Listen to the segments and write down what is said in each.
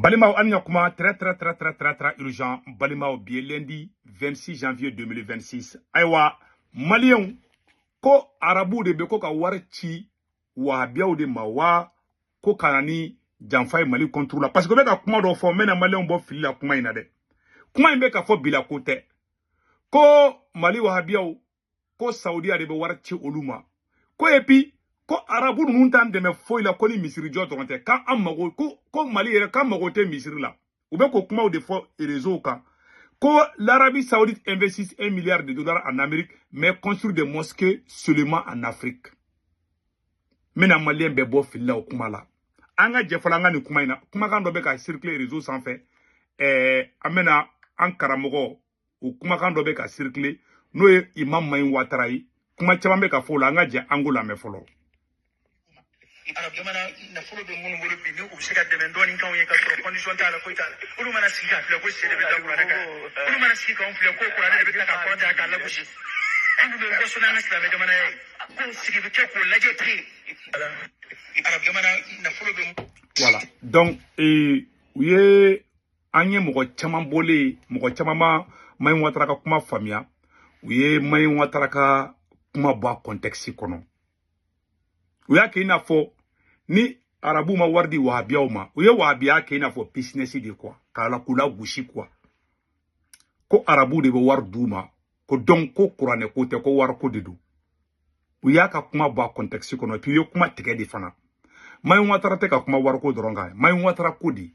Balimaw, an ɲakuma, très très très très très très urgent. Balimaw, bi ye lundi 26 janvier 2026. Ayiwa, maliyɛnw, ko arabuw de bɛ ko ka wari ci wahabiyaw de ma wa, ko ka na ni janfa ye Mali contre la, parce que u bɛ ka kuma dɔ fɔ. N bɛna maliyɛnw bɔ fili la kuma in na dɛ. Kuma in bɛ ka fɔ bila ko tɛ, ko Mali wahabiyaw, ko Saudiya de bɛ wari ci olu ma, ko et puis ko arabu ninnu t'an dɛmɛ foyi la, ko ni misiri jɔ dɔrɔn tɛ, k'an mago ko Mali yɛrɛ k'an mago tɛ misiri la. U bɛ k'o kumaw de fɔ réseau kan, ko l'Arabie Saoudite investit 1 milliard de dollars en Amérique mais construit des mosquées seulement en Afrique. N bɛna maliyɛn bɛɛ bɔ fili la o kuma la. An ka jɛ fɔlɔ, an ka nin kuma in na, kumakan dɔ bɛ ka circuler réseau sanfɛ. An bɛna an karamɔgɔ, o kumakan dɔ bɛ ka circuler, n'o ye Imam Mahi Ouattara ye. Kuma caman bɛ ka fɔ o la. An ka jɛ, an k'o lamɛn fɔlɔ. Arab jamana nafolo bɛ minnu bolo bi, ni u bɛ se ka dɛmɛ dɔɔni k'anw ye, ka sɔrɔ condition t'a la, foyi t'a la, olu mana sigi k'a filɛ ko sɛ de bɛ da kuranɛ kan, olu mana sigi k'anw filɛ ko kuranɛ de bɛ tila ka kɔrɔta k'a lagosi. An dun bɛ waso n'an ka silamɛ jamana ye, ko sigi bɛ kɛ k'o lajɛ ten. Arab jamana nafolo bɛ. Voilà, donc u ye an ye mɔgɔ caman bɔlen, mɔgɔ caman ma Mahi Ouattara ka kuma faamuya. U ye Mahi Ouattara ka kuma bɔ a contexte kɔnɔ. U y'a kɛ i n'a fɔ ni arabuw ma wari di wahabiyaw ma, u ye wahabiya kɛ i n'a fɔ business de quoi, k'a la k'u la gosi quoi, ko arabuw de bɛ wari d'u ma, ko donc ko kuranɛ ko tɛ, ko wariko de don. U y'a ka kuma bɔ a contexte kɔnɔ, puis u ye kuma tigɛ de fana. Mahi Ouattara tɛ ka kuma wariko dɔrɔn kan. Mahi Ouattara ko di,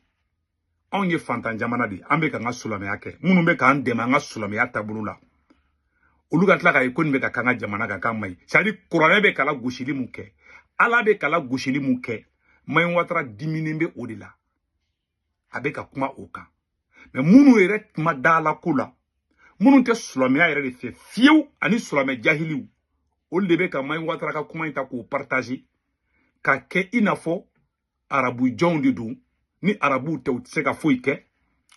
anw ye fantan jamana de, an bɛ k'an ka silamɛya kɛ, minnu bɛ k'an dɛmɛ an ka silamɛya taabolo la, olu ka tila k'a ye ko nin bɛ ka k'an ka jamana kan, k'an man ɲi. C'est à dire kuranɛ bɛ kala gosili mun kɛ, Ala bɛ kala gosili mun kɛ, Mahi Ouattara diminen bɛ o de la, a bɛ ka kuma o kan. Mais minnu yɛrɛ tun ma da la ko la, minnu tɛ silamɛya yɛrɛ de fɛ fiyewu, ani silamɛ jahiliw, olu de bɛ ka Mahi Ouattara ka kuma in ta k'o partager ka kɛ i n'a fɔ arabu jɔnw de don, ni arabuw tɛ, u tɛ se ka foyi kɛ.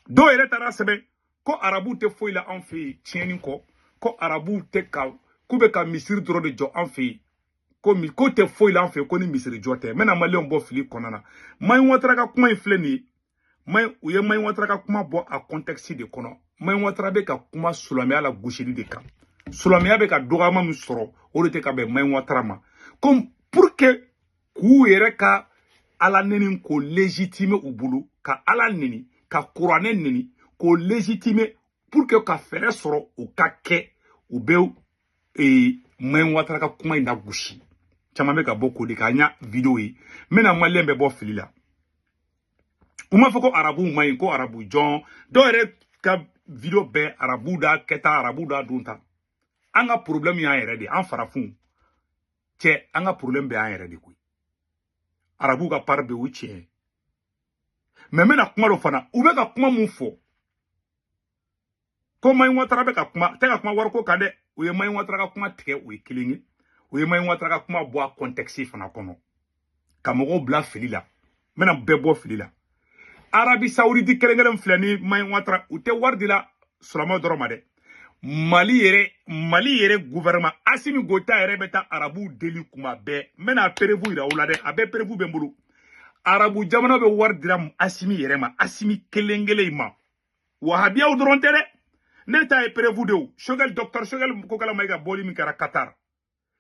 Dɔw yɛrɛ taara sɛbɛn ko arabuw tɛ foyi la anw fɛ yen tiɲɛni kɔ, ko arabuw tɛ ka k'u bɛ ka misiri dɔrɔn de jɔ an fɛ yen, ko mi ko tɛ foyi la an fɛ yen, ko ni misiri jɔ tɛ. N bɛna maliyɛnw bɔ fili kɔnɔna na. Mahi Ouattara ka kuma in filɛ nin ye. Mahi, u ye Mahi Ouattara ka kuma bɔ a contexte de kɔnɔ. Mahi Ouattara bɛ ka kuma silamɛya la gosili de kan. Silamɛya bɛ ka dɔgɔyama min sɔrɔ, o de tɛ ka bɛn Mahi Ouattara ma. Comme pour que k'u yɛrɛ ka Ala neni k'o légitimer u bolo, ka Ala neni, ka kuranɛ neni k'o légitimer, pour que ka fɛɛrɛ sɔrɔ o ka kɛ, u bɛ Mahi Ouattara ka kuma in na gosi. Caman bɛ ka bɔ k'o de k'an ya vidéo ye. N bɛna maliyɛn bɛɛ bɔ fili la. U m'a fɔ ko arabuw ma ɲi, ko arabu jɔn. Dɔw yɛrɛ ka vidéo bɛɛ, arabu da kɛta, arabu da dun ta. An ka problème y'an yɛrɛ de, an farafinw cɛ, an ka problème bɛ an yɛrɛ de koyi. Arabuw ka part bɛ o tiɲɛ, mais n bɛna kuma dɔ fana. U bɛ ka kuma mun fɔ ko Mahi Ouattara bɛ ka kuma, tɛ ka kuma wariko kan dɛ. U ye Mahi Ouattara ka kuma tigɛ, o ye kelen ye. U ye Mahi Ouattara ka kuma bɔ a contexte fana kɔnɔ ka mɔgɔw bila fili la. N bɛna bɛɛ bɔ fili la. Arabie Saoudite kelen kelen filɛ ni Mahi Ouattara, u tɛ wari di la silamɛw dɔrɔn ma dɛ. Mali yɛrɛ, Mali yɛrɛ gouvernement, Assimi Goïta yɛrɛ bɛ taa arabuw deli kuma bɛɛ. N bɛna preuve yira aw la dɛ, a bɛɛ preuve bɛ n bolo. Arabu jamana bɛ wari dira Assimi yɛrɛ ma, Assimi kelen kelen ma. Wahabiyaw dɔrɔn tɛ dɛ, ne ta ye preuve de o. Choguel, docteur Choguel Kokalla Maïga, bɔli min kɛra Qatar,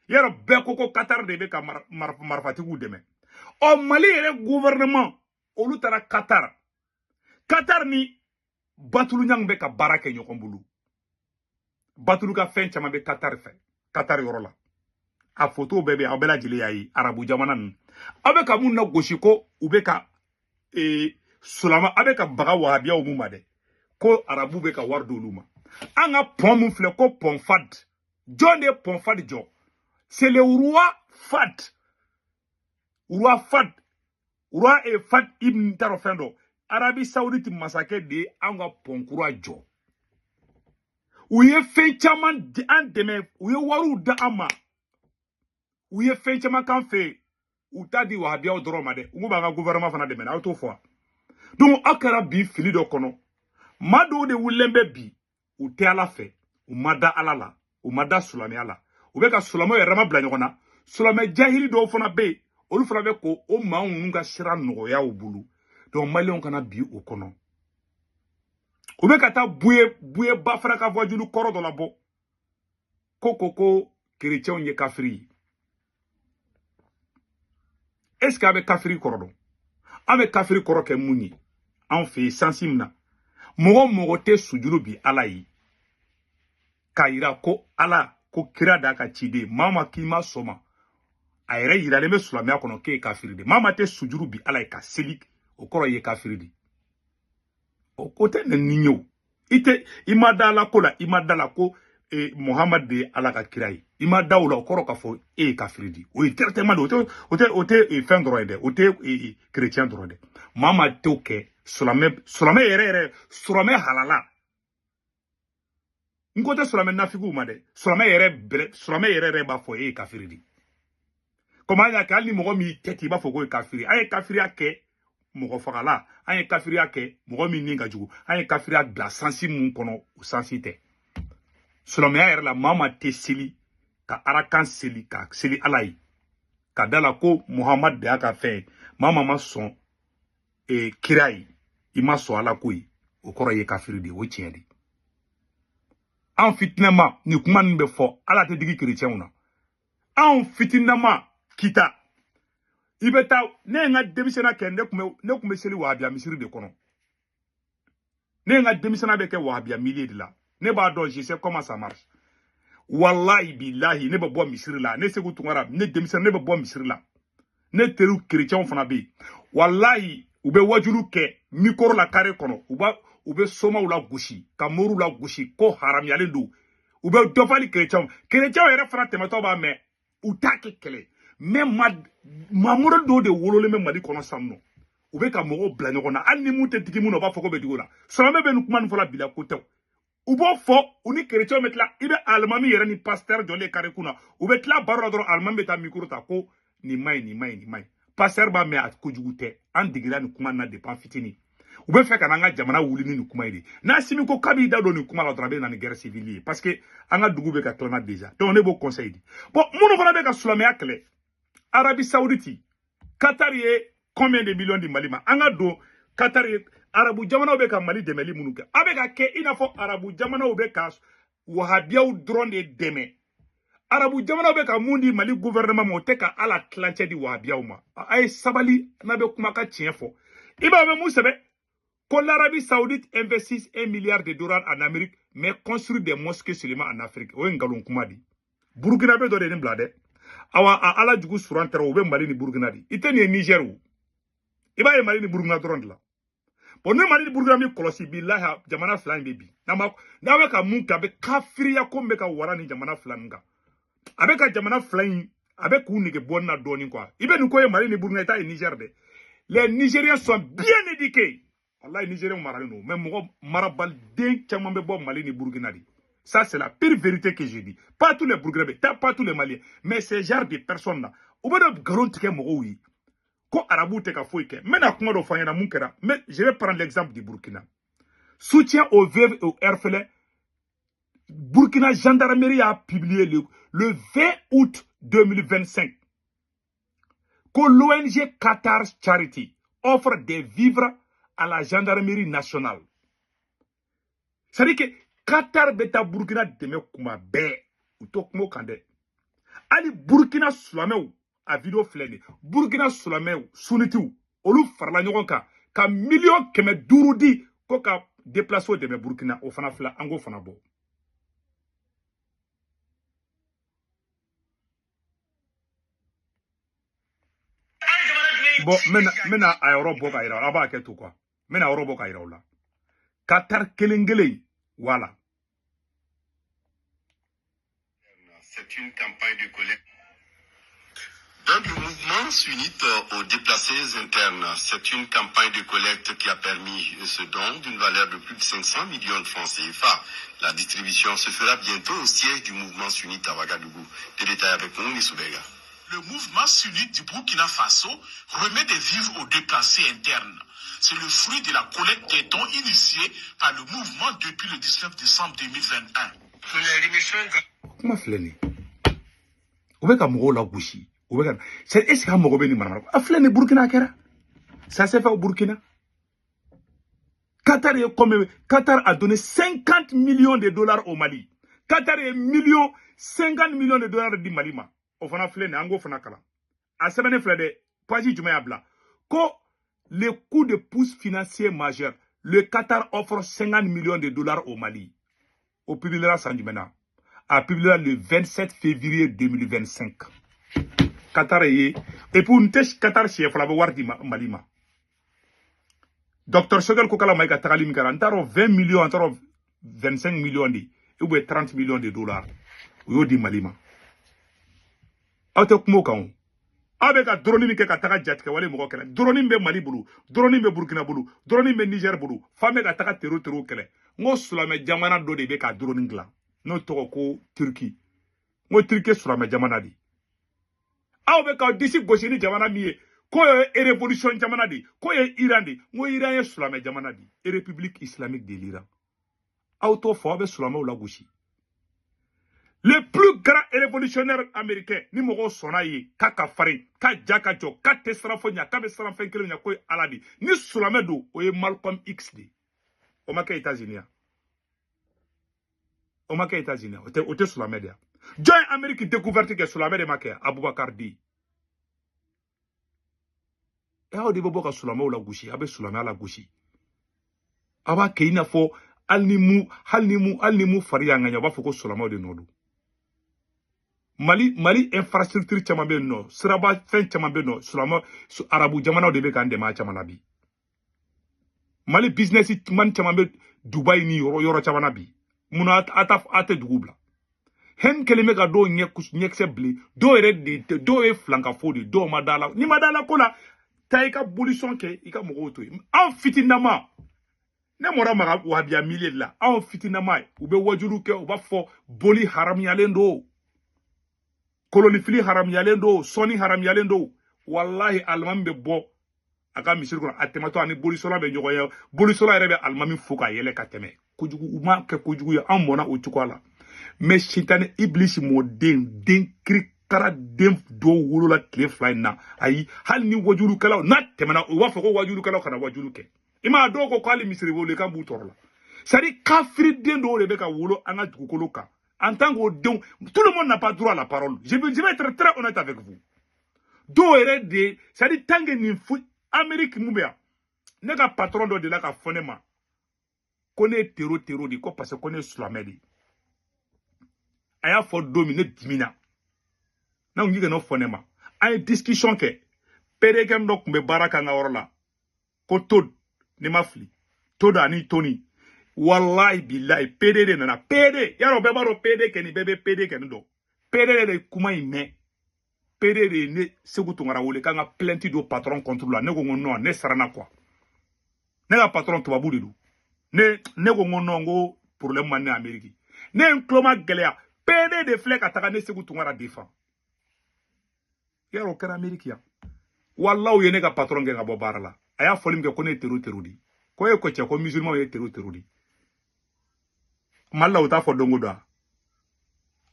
yɔrɔ bɛɛ ko Qatar de bɛ ka marifatigiw dɛmɛ. Ɔ, Mali yɛrɛ gouvernement, olu taara Qatar. Qatar ni Batulu Ɲang bɛ ka baara kɛ ɲɔgɔn bolo. Batulu ka fɛn caman bɛ Qatar fɛ, Qatar yɔrɔ la. A photo bɛɛ bɛ, aw bɛɛ lajɛlen y'a ye. Arabu jamana ninnu, aw bɛ ka mun na gosi ko u bɛ ka sulama, aw bɛ ka baga wahabiyaw mun ma dɛ, ko arabu bɛ ka wari d'olu ma. An ka pont mun filɛ, ko pont Fahd, jɔn de ye pont Fahd jɔ? C'est le roi Fahd, roi Fahd, roi et Fahd ibn t'a dɔn fɛn dɔ. Arabie Saoudite masakɛ de ye an ka pont kura jɔ. U ye fɛn caman di an dɛmɛ, u ye wariw di an ma, u ye fɛn caman k'an fɛ yen. U t'a di wahabiyaw dɔrɔn ma dɛ, u b'an ka gouvernement fana dɛmɛ. Aw t'o fɔ wa? Donc aw kɛra bi fili dɔ kɔnɔ. Maa dɔw de wulilen bɛ bi, u tɛ Ala fɛ, u ma da Ala la, u ma da silamɛya la, u bɛ ka silamɛw yɛrɛ ma bila ɲɔgɔn na. Silamɛ jahili dɔw fana bɛ yen, olu fana bɛ ko o maa ninnu ka sira nɔgɔya u bolo. Donc maliyɛnw kana bi o kɔnɔ. U bɛ ka taa buye ba fana ka wajulu kɔrɔ dɔ labɔ ko kerecɛnw ye kafiri ye. Est ce que a bɛ kafiri kɔrɔ dɔn? An bɛ kafiri kɔrɔ kɛ mun ye anw fɛ yen sansi min na? Mɔgɔ mɔgɔ tɛ sujuru bi Ala ye k'a yira ko Ala ko kira d'a ka ciden, maa ma k'i ma sɔn ma, a yɛrɛ yiralen bɛ silamɛya kɔnɔ k'e ye kafiri de. Maa ma tɛ sujuru bi Ala ye ka seli, o kɔrɔ ye kafiri de. O ko tɛ nɛni ye o. I tɛ, i ma da Ala ko la, i ma da la ko Muhamad de ye Ala ka kira ye, i ma da o la, o kɔrɔ k'a fɔ e ye kafiri de. O ye directement de, o tɛ fɛn dɔrɔn ye dɛ, o tɛ chrétien dɔrɔn dɛ. Maa ma t'o kɛ silamɛ, silamɛ yɛrɛ yɛrɛ, silamɛ halala. N ko tɛ silamɛ nafigiw ma dɛ, silamɛ yɛrɛ bɛrɛ, silamɛ yɛrɛ yɛrɛ b'a fɔ e ye kafiri de. Komi an y'a kɛ, hali ni mɔgɔ min y'i tɛ ten, i b'a fɔ k'o ye kafiri. An ye kafiriya kɛ mɔgɔ fagala, an ye kafiriya kɛ mɔgɔ min ni ka jugu, an ye kafiriya bila sansi mun kɔnɔ, o sansi tɛ. Silamɛya yɛrɛ la, maa ma tɛ seli ka arakan seli ka seli Ala ye ka da la ko Muhamad de y'a ka fɛn ye, maa ma sɔn kira ye, i ma sɔn Ala ko ye, o kɔrɔ ye kafiri de ye, o tiɲɛ de. Anw fitinɛma nin kuma ninnu bɛ fɔ, Ala tɛ digi kerecɛnw na. Anw fitinɛma kita i bɛ taa, ne ye n ka denmisɛnninya kɛ, ne tun bɛ seli wahabiya misiri de kɔnɔ. Ne ye n ka denmisɛnninya bɛ kɛ wahabiya milieu de la. Ne b'a dɔn, je sais comment ça marche. Wallahi billahi, ne bɛ bɔ misiri la, ne Segu Tunkara, ne denmisɛnnin, ne bɛ bɔ misiri la. Ne teriw kerecɛnw fana bɛ yen. Wallahi, u bɛ wajulu kɛ mikoro la carré kɔnɔ, u bɛ somaw la gosi, ka moriw la gosi, ko haramuyalen don. U bɛ dɔ fali kerecɛnw. Kerecɛnw yɛrɛ fana tɛmɛtɔ b'a mɛn, u t'a kɛ kɛlɛ. Mais mamuru dɔw de wololen bɛ Mali kɔnɔ sisan nɔ. U bɛ ka mɔgɔw bila ɲɔgɔn na, hali ni mun tɛ digi mun na, u b'a fɔ ko bɛ digi o la. Silamɛ bɛ nin kuma nin fɔ la bi la ko tɛ o. U b'o fɔ, u ni kerecɛnw bɛ tila, i bɛ alimami yɛrɛ ni pasteur jɔlen kare kunna, u bɛ tila baro la dɔrɔn, alimami bɛ taa micro ta ko nin ma ɲi, nin ma ɲi, nin ma ɲi. Pasteur b'a mɛn, a kojugu tɛ. An digira nin kuma na depuis an fitinin. U bɛ fɛ ka n'an ka jamana wuli ni nin kuma ye de. N'a Simi ko k'a b'i da don nin kuma la dɔrɔn, a bɛ na ni guerre civile ye, parce que an ka dugu bɛ ka tila déjà. Donc ne b'o conseil di. Bon, minnu fana bɛ ka silamɛya kɛlɛ, Arabie Saoudite, Qatar ye combien de millions di Mali ma? An ka don Qatar ye, arabu jamanaw bɛ ka Mali dɛmɛli minnu kɛ, a bɛ ka kɛ i n'a fɔ arabu jamanaw bɛ ka wahabiyaw dɔrɔn de dɛmɛ. Arabu jamanaw bɛ ka mun di Mali gouvernement ma, o tɛ ka ala tilancɛ di wahabiyaw ma. A ye sabali, n'a bɛ kuma ka tiɲɛ fɔ. I b'a mɛn mun sɛbɛn? Ko l'Arabie Saoudite investit 1 milliard de dollars en Amérique, mais construit des mosquées seulement en Afrique. O ye nkalon kuma de. Burkina bɛ dɔ de nin bila dɛ. Awa a ala jugu suran tɛrɛ, o bɛ Mali ni Burkina de. I tɛ nin ye Niger o. I b'a ye Mali ni Burkina dɔrɔn de la. Bon, ni Mali ni Burkina min kɔlɔsi, bilahi jamana fila in bɛ bi. N'a bɛ ka mun kɛ, a bɛ kafiriya ko min bɛ ka wara ni jamana fila min kan. A bɛ ka jamana fila in, a bɛ k'u nege bɔ nin na dɔɔnin quoi. I bɛ nin ko ye Mali ni Burkina, i t'a ye Niger dɛ. Les Nigériens sont bien éduqués. Wallahi, Nigériens maralen don. Mais mɔgɔ marabaliden caman bɛ bɔ Mali ni Burkina de. Ça, c'est la pire vérité que j'ai dit. Pas tous les Burkinabés, pas tous les Maliens, mais ces genres de personnes-là. U bɛ dɔ nkalon tigɛ mɔgɔw ye. Ko arabu tɛ ka foyi kɛ. N bɛna kuma dɔ fɔ an ɲɛna mun kɛra. Mais je vais prendre l'exemple du Burkina. Soutien aux veuves et aux orphelins. Burkina Gendarmerie a publié le 20 août 2025 que l'ONG Qatar Charity offre des vivres à la gendarmerie nationale. C'est-à-dire que Qatar bɛ taa Burkina dɛmɛ kuma bɛɛ. U t'o kuma o kan dɛ. Hali Burkina silamɛw, a vidéo filɛ nin ye. Burkina silamɛw, sunnitiw, olu farala ɲɔgɔn kan ka 500 000 di ko ka déplacer dɛmɛ Burkina. O fana filɛ, an k'o fana bɔ. Bon, n bɛna a yɔrɔ bɔ ka yira, a b'a kɛ to quoi. N bɛna a yɔrɔ bɔ ka yira o la. Qatar kelen kelen, voilà. C'est une campagne de collecte. Donc, le mouvement sunnite aux déplacés internes, c'est une campagne de collecte qui a permis ce don d'une valeur de plus de 500 millions de francs CFA. La distribution se fera bientôt au siège du mouvement sunnite à Ouagadougou. Des détails avec nous, Nissoubega. Le mouvement sunnite du Burkina Faso remet des vivres aux déplacés internes. C'est le fruit de la collecte des dons initiée par le mouvement depuis le 19 décembre 2021. Kuma filɛ nin ye, u bɛ ka mɔgɔw lagosi, u bɛ ka, c'est est ce que an mago bɛ nin manamana a filɛ nin Burkina kɛra, ça s'est fait au Burkina. Qatar est comme Qatar a donné 50 millions de dollars au Mali. Qatar est 50 millions de dollars di Mali ma. O fana filɛ nin ye, an k'o fana kalan. A sɛbɛnnen filɛ dɛ, page jumɛn y'a bila? Ko le coup de pouce financier majeur, le Qatar offre 50 millions de dollars au Mali. O publiera san jumɛn na? A publiera le 27 février 2025. Qatar ye, et puis n tɛ Qatar siɲɛ fɔlɔ a bɛ wari di Mali ma. Docteur Choguel Kokalla Maïga tagali min kɛra, n t'a dɔn 20 millions, n t'a dɔn 25 millions de ou bien 30 millions de dollars. U y'o di Mali ma. Aw tɛ kuma o kan o. Aw bɛ ka drone min kɛ ka taga jatigɛ wale mɔgɔ kɛlɛ. Drone bɛ Mali bolo, drone bɛ Burkina bolo, drone bɛ Niger bolo. F'an bɛ ka taga terro terro kɛlɛ. N ko silamɛ jamana dɔ de bɛ ka drone dilan. N'o tɔgɔ ko Turki. N ko Turki ye silamɛ jamana de ye. Aw bɛ k'aw disi gosi ni jamana min ye, k'o ye révolution jamana de ye, k'o ye Iran de ye. N ko Iran ye silamɛ jamana de ye, République islamique de l'Iran. Aw t'o fɔ, aw bɛ silamɛw lagosi. Le plus grand révolutionnaire américain, ni mɔgɔw sɔnna ye k'a ka farin, k'a ja ka jɔ, k'a tɛ siran foyi ɲɛ, k'a bɛ siran fɛn kelen ɲɛ, k'o ye Ala de ye. Ni silamɛ don, o ye Malcolm X de ye. O ma kɛ États-Unis ya? O ma kɛ États-Unis ya? O tɛ silamɛ de ya? Jɔn ye Amérique découverte kɛ, silamɛ de ma kɛ? Abubakar D. Aw de bɛ bɔ ka silamɛw lagosi, aw bɛ silamɛya lagosi. Aw b'a kɛ i n'a fɔ hali ni mu fari y'an ŋaɲa, u b'a fɔ ko silamɛw de nɔ don. Mali infrastructure caman bɛ yen nɔ, siraba fɛn caman bɛ yen nɔ, silamɛ arabu jamanaw de bɛ k'an dɛmɛ a caman na bi. Mali business man caman bɛ Dubaï ni yɔrɔ yɔrɔ caman na bi. Munna a tɛ dugu bila? Hɛn kɛlen bɛ ka dɔw ɲɛ ɲɛkisɛ bilen, dɔw yɛrɛ de tɛ, dɔw ye filankafo de, dɔw ma da la. N'i ma da la ko la, taa i ka bolisɔn kɛ, i ka mɔgɔw to yen. Anw fitinama, ne mɔra maga wahabiya milieu de la, anw fitinama, u bɛ wajulu kɛ, u b'a fɔ boli haramuyalen don, kolonifili haramuyalen don, sɔnni haramuyalen don. Walahi, alimami bɛ bɔ a ka misiri kɔnɔ, a tɛmɛtɔ ani bolisɔla bɛ ɲɔgɔn ye, bolisɔla yɛrɛ bɛ alimami fo ka yɛlɛ ka tɛmɛ. Kojugu u ma kɛ kojugu ye, an mɔnna o cogoya la. Mais sitani ibilisi mɔden den kirikara den dɔw wolola tile 2 in na, ayi, hali ni wajulukɛlaw n'a tɛmɛna, u b'a fɔ ko wajulukɛlaw kana wajulu kɛ. I m'a dɔw ko k'ale misiri welekan b'u tɔɔrɔ la. C'est à dire kafiriden dɔw de bɛ ka wolo an ka dugukolo kan. En tant que denw, tout le monde n'a pas droit à la parole. Je vais être très honnête avec vous. Dɔw yɛrɛ de, c'est à dire tant que nin fu Amérique mun bɛ yan, ne ka patron dɔ delila ka fɔ ne ma ko ne ye terro terro de ye, ko parce que ko ne ye silamɛ de ye. A y'a fɔ don min, ne dimina. Ne ko k'i kana fɔ ne ma. An ye discussion kɛ. PDG dɔ tun bɛ baara kɛ an ka yɔrɔ la, ko Tod, ne ma fili, Tod ani Tony. Wallahi billahi, PD de nana. PD yarɔ, bɛɛ b'a dɔn PD kɛ nin, bɛɛ bɛ PD kɛ nin dɔn. PD de ye kuma in mɛn. PD de ye ne Segu Tunkara wele k'an ka plainte don patron contre la. Ne ko n ko non, ne siranna quoi. Ne ka patron tubabu de don. Ne ko n ko non, n ko problème man ne Amérique. Ne ye n tulo ma gɛlɛya. PD de filɛ ka taga ne Segu Tunkara défend. Yarɔ, o kɛra Amérique yan. Walahi, u ye ne ka patron gɛn ka bɔ baara la. A y'a fɔli min kɛ ko ne ye terro terro de ye. Ko e ko cɛ ko musulmanw ye terro terro de ye. Mali la, u t'a fɔ don o don wa?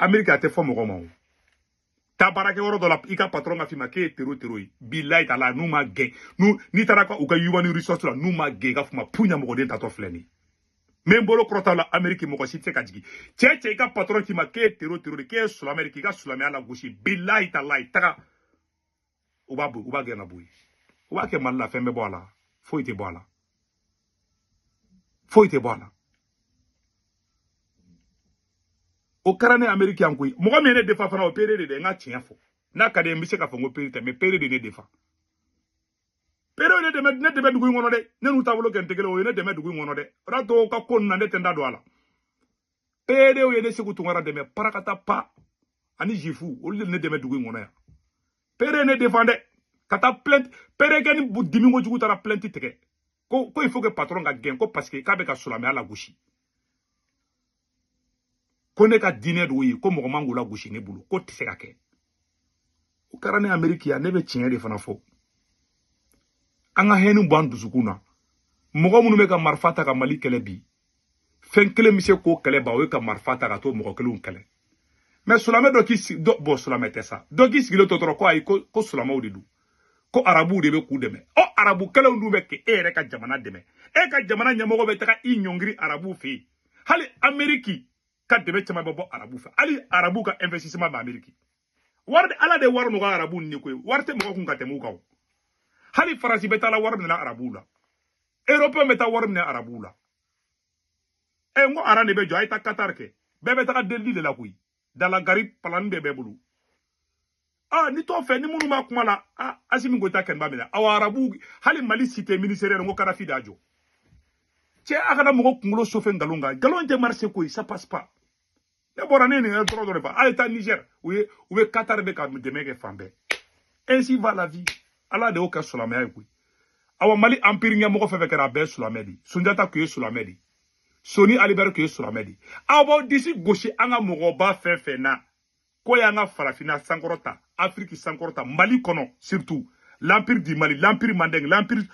Amérique a tɛ fɔ mɔgɔ ma o. Taa baarakɛyɔrɔ dɔ la, i ka patron ka f'i ma k'e ye terro terro ye. Bilayi tala, n'u ma gɛn, n'u n'i taara u ka human resource la, n'u ma gɛn, i ka f'u ma pu ɲamɔgɔden tatɔ filɛ nin ye. N bɛ n bolo kɔrɔta la Amérique, mɔgɔ si tɛ se ka jigin. Cɛ cɛ, i ka patron k'i ma k'e ye terro terro de, k'e ye silamɛ de, k'i ka silamɛya lagosi. Bilayi talayi, taga. U b'a u b'a gɛn ka bɔ yen. U b'a kɛ Mali la, fɛn bɛ bɔ a la. Foyi tɛ bɔ a la. Foyi tɛ bɔ a la. O kɛra ne Amérique yan koyi. Mɔgɔ min ye ne defa fana, o PD de dɛ, n ka tiɲɛ fɔ. N'a ka di ye, n bɛ se k'a fɔ n ko PD tɛ, mais PD de ne defa. PD ye ne dɛmɛ, ne dɛmɛ dugu in kɔnɔ dɛ. Ne n'u taabolo kɛ n tɛ kelen, o ye ne dɛmɛ dugu in kɔnɔ dɛ. O de y'a to u ka ko ninnu na, ne tɛ n da don a la. PD ye ne Segu Tunkara dɛmɛ parakata pa ani Jifu, olu de ne dɛmɛ dugu in kɔnɔ yan. PD ye ne défend dɛ. Ka taa plainte, PD kɛ ni dimi kojugu taara plainte tigɛ. Ko il faut que patron ka gɛn, ko parce que k'a bɛ ka silamɛya lagosi. Ko ne ka diinɛ d'o ye, ko mɔgɔ man k'o lagosi ne bolo, ko tɛ se ka kɛ. O kɛra ne Amérique yan, ne bɛ tiɲɛ de fana fɔ. An ka haine bɔ an dusukun na. Mɔgɔ minnu bɛ ka marifa ta ka Mali kɛlɛ bi, fɛn kelen bɛ se k'o kɛlɛ ban, o ye ka marifa ta ka t'o mɔgɔ kelenw kɛlɛ. Mais silamɛ dɔ k'i sigi, dɔ bɔn silamɛ tɛ sa, dɔ k'i sigilen to dɔrɔn ko ayi, ko silamɛw de don. Ko arabuw de bɛ k'u dɛmɛ. Ɔ arabu kɛlenw dun bɛ k'e yɛrɛ ka jamana dɛmɛ. E ka jamana ɲɛmɔgɔ bɛ taga i ɲɔngiri arabuw fɛ yen. Hali Amérique ka dɛmɛ caman bɛ bɔ arabu fɛ. Hali arabu ka investissement bɛ Amérique. Wari ala de wari nɔgɔya arabu ni koyi. Wari tɛ mɔgɔ kun ka tɛmɛ u kan o. Hali Faransi bɛ taa la wari minɛ arabuw la. Européen bɛ taa wari minɛ arabuw la. N ko aran de bɛ jɔ a ye taa Qatar kɛ. Bɛɛ bɛ taga delili de la koyi. Dalagari palani de bɛɛ bolo. Ah, ni t'o fɛ ni minnu b'a kuma la, ah, Assimi Goïta kɛnɛ b'a minɛ. Awa arabu hali Mali cité ministériel n ko Kadafi de y'a jɔ. Cɛ a kana mɔgɔ kunkolo sofe nkalon kan. Nkalon tɛ marché koyi, ça passe pas. Ne bɔra ne nin dɔrɔn dɔrɔn fa. A ye taa Niger, u ye u bɛ Qatar bɛ ka dɛmɛ kɛ fan bɛɛ. Ainsi va la vie. Ala de y'o kɛ silamɛya ye koyi. Awa Mali empire ɲɛmɔgɔ fɛn fɛn kɛra a bɛɛ ye silamɛ de ye. Sunjata tun ye silamɛ de ye. Soni Alibɛri tun ye silamɛ de ye. Aw b'aw disi gosi an ka mɔgɔba fɛn fɛn na. Ko y'an ka farafinna sankɔrɔta, Afrique sankɔrɔta, Mali kɔnɔ surtout. L'empire du Mali, l'empire Mandeng, l'empire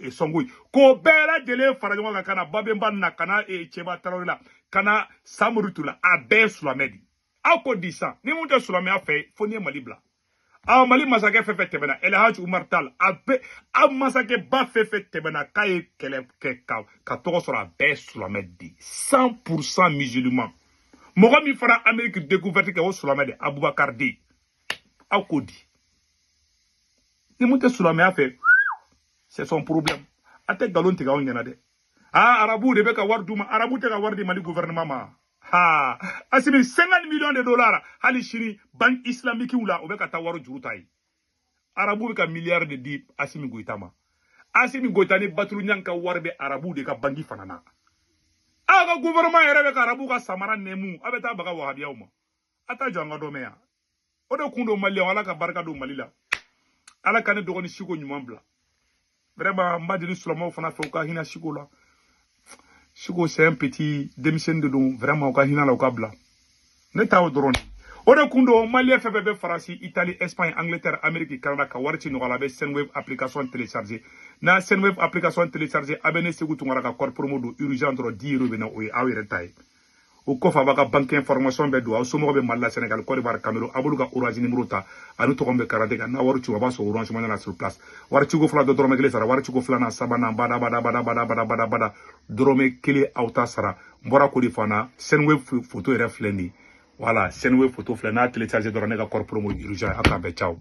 Songoyi. K'o bɛɛ lajɛlen fara ɲɔgɔn kan ka na Babemba na, ka na Cɛba Tarawele la, ka na Samori Ture la, a bɛɛ ye silamɛ de ye. Aw ko di sisan, ni mun tɛ silamɛya fɛ, fo n'i ye Mali bila. Aw Mali masakɛ fɛn fɛn tɛmɛna, El Hadj Umar Tall, a bɛɛ, aw masakɛba fɛn fɛn tɛmɛna k'a ye kɛlɛ kɛ ka tɔgɔ sɔrɔ, a bɛɛ ye silamɛ de ye. 100% musulman. Mɔgɔ min fana Amérique découverte kɛ, o silamɛ de, Abubakar den. Aw ko di. Ni mun tɛ silamɛya fɛ, c'est son problème. A tɛ nkalon tigɛ anw ɲɛna dɛ. Ah, arabuw de bɛ ka wari d'u ma. Arabu tɛ ka wari di Mali gouvernement ma. Ha, Assimi 50 millions de dollars hali sini banque islamique la o bɛ ka taa wari juru ta yen. Arabu bɛ ka milliard de di Assimi Goïta ma. Assimi Goïta ni Batulu Ɲang ka wari bɛ arabu de ka banque fana na. Aw ka gouvernement yɛrɛ bɛ ka arabu ka samara nɛmu, aw bɛ taa baga wahabiyaw ma. A t'a jɔ an ka dɔ mɛn yan. O de kun don Maliyɛnw, Ala ka barika don Mali la. Ala ka ne dɔgɔnin siko ɲuman bila. Vraiment n b'a deli silamɛw fana fɛ u ka hinɛ siko la. Siko c'est un petit denmisɛnnin de don, vraiment u ka hinɛ la u ka bila. Ne ta o dɔrɔn de. O de kun don Maliyɛn fɛn fɛn bɛ Faransi, Italie, Espagne, Angleterre, Amérique, Canada ka wari ci nɔgɔya la, a bɛ Sendwave application télécharger. N'a Sendwave application télécharger, a bɛ ne Segu Tunkara ka code promo don urgent dɔrɔn 10 euros bɛ na, o ye aw yɛrɛ ta ye. O kɔfɛ a b'a ka banque information bɛɛ don, aw somɔgɔw bɛ Mali la, Sénégal, Côte d'Ivoire, Cameroun, a b'olu ka Orange numéro ta, ani tɔgɔ min bɛ carte kan, n'a wari ci a b'a sɔrɔ Orange Money la sur place. Wari ciko fila dɔ dɔrɔmɛ kelen sara, wari ciko filanan, sabanan, bada bada bada bada bada bada bada, dɔrɔmɛ kelen aw ta sara. N bɔra k'o de fana, Sendwave photo yɛrɛ filɛ nin ye. Voilà, Sendwave photo filɛ, n'a télécharger dɔrɔn ne ka code promo urgent, aw k'an bɛn, ciao.